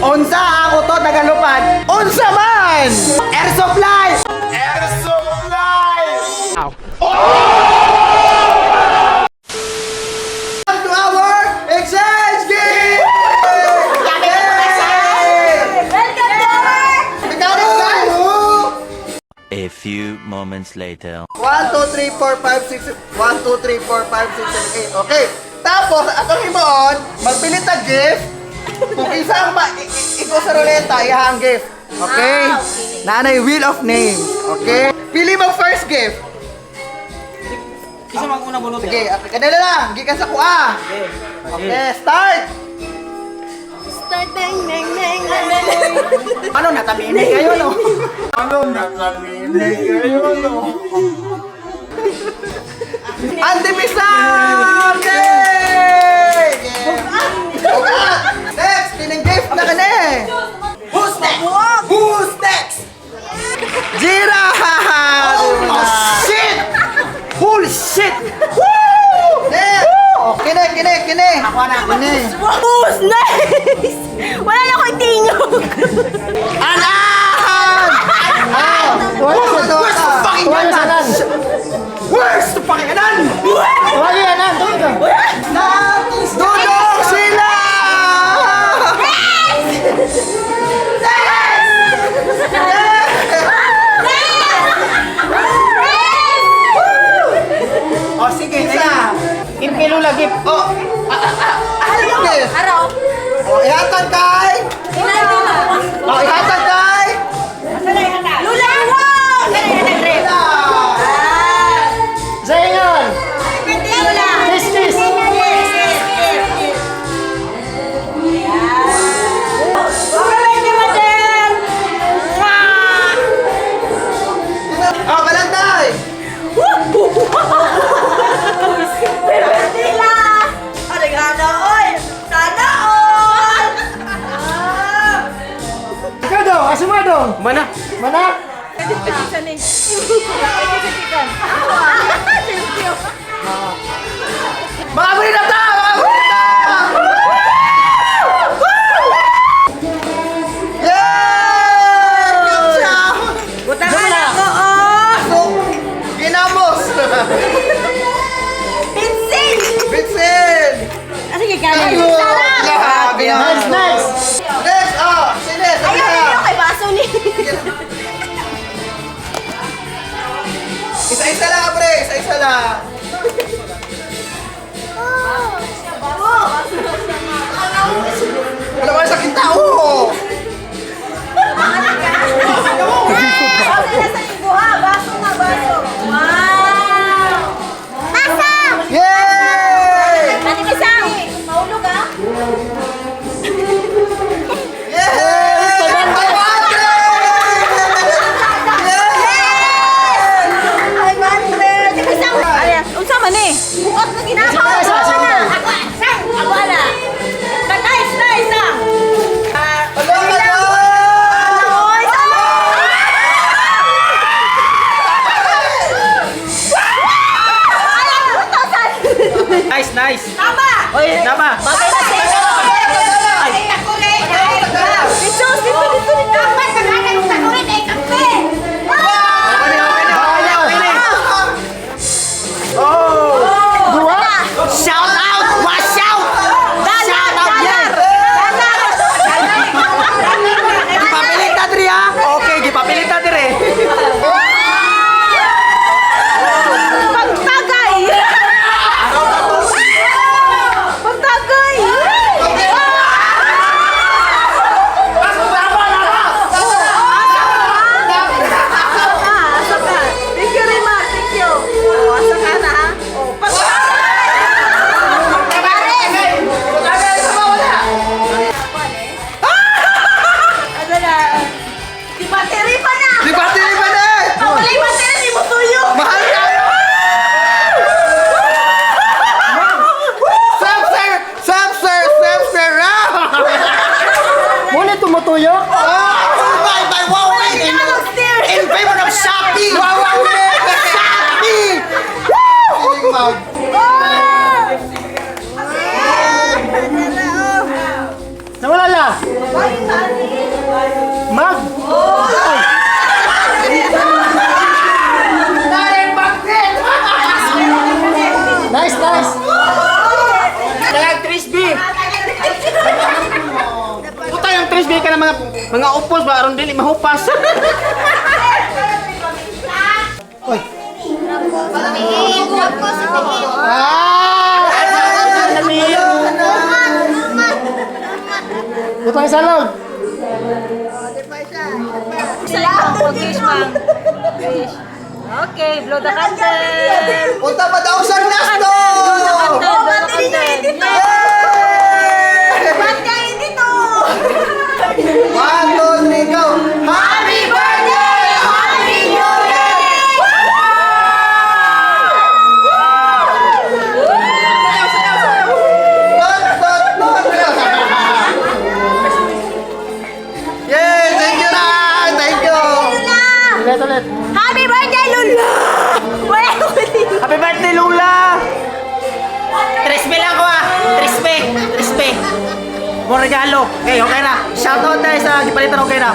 Unsa ang utot nagalupad? Unsa man? Air supply! Air supply! Welcome to our exchange gift! Yay! Welcome to our... Mechanics, guys! A few moments later. 1, 2, 3, 4, 5, 6, 1, 2, 3, 4, 5, 6, 7, 8. Okay. Tapos, atong himuon, magpilit ang gift. Kung isa ang iko sa ruleta, iha ang gift. Okay? Ah, okay. Nanay, wheel of names. Okay? Pili mo first gift. Isa mag una bunot. Sige, kanila lang. Gikan sa kuha. Okay, start! Start neng neng neng neng neng. Ano, natamini kayo, no? Ano, natamini kayo, no? Andy Pisang! Yay! Bugat! Next, kining gift na kani! Who's next? Who's next? Jira! Oh, shit! Holy shit! Woo! Next! Kini, kini, kini! Ako na, kini. Who's next? Wala na akong tingog. Alan! Ah! Where's the fucking Anan? Where's the fucking Anan? Wagi anan, tuwag ka. Dudong sila! Yes! Yes! Oh, sige, Isa. Impilo lagi. Oh! Ah, ah, ah. Araw. Oh, ihatag kay! Oh, ihatag kay! Lula! Wow! Sila! Zainal. Lula! Kiss kiss. Yes! Yes! Oh, kalanday! Sila! Arigano, oy! Sana all! Ikaw daw, asuma daw. Mana? Mana? Thank you. Mga na ta! Mga na! Yay! Cute siya! Butangan ako, oh! So, ginamos! Pinsin! Bitsin! Ah, sige, kaya. Ayun! Grabe naman. Next, next. Next! Oh! Sine! Sabi Ayaw, na! ayaw, kay baso ni. Isa-isa lang, pre! Isa-isa lang! Wala ba sakit tao? Baso na sa libo, ha? Baso na, baso. Wow! Baso! Yay! Ate Misang! Mahulog, ah? Yay! 500! Yay! 500! Ate Misang! Ayan, unsa man eh? Bukas na ginagawa. Isa, isa, isa. Ako, sang! Ako, ala. Nice, nice, ah! Hello, hello! Oy, sang! Ayan, 2,000! Nice, nice. Tama! Tama. Bagay na sa iyo. Ay, ako rin. Dito, dito, dito, dito. Dapat, nagkakaroon ko rin ay kape. Okay na, okay na, okay na, okay na. Oh! Dua. Shout out! Watch out! Shout out yan! Gipapilit na diri ha? Okay, gipapilit na diri. Pagtagay! Pagtagay! Asa ka? Thank you, Rima. Thank you. Oh, asa ka na, ha? Oh, pagtagay! Ano na? Di battery pa na! Di ba diri pa na? Ah, wala yung battery mo tuyo! Mahal tayo! Self-serve! Self-serve! Self-serve! Muna tumutuyo. Oh, bye bye! Wow! In favor of Shopee! Wow! Wow! Shopee! Woo! Nawala la. 3 ka na mga upos ba aron dili mahupas. Oy. Ah! Butang salog. Mag-wish, ma'am. Wish. Okay, blow the candle. Punta pa daw sa glass to! Blow the candle. Yay! One, two, three, go! Happy birthday! Happy New Year! Tot, tot, tot. Yay! Thank you, Nay! Thank you! Ulit, ulit. Happy birthday, Lula! Wala ko dito. Happy birthday, Lula! Tresme lang ko ah! Tresme! Tresme! Mo regalo. Okay, okay na. Shoutout tayo sa gipalitan, okay na.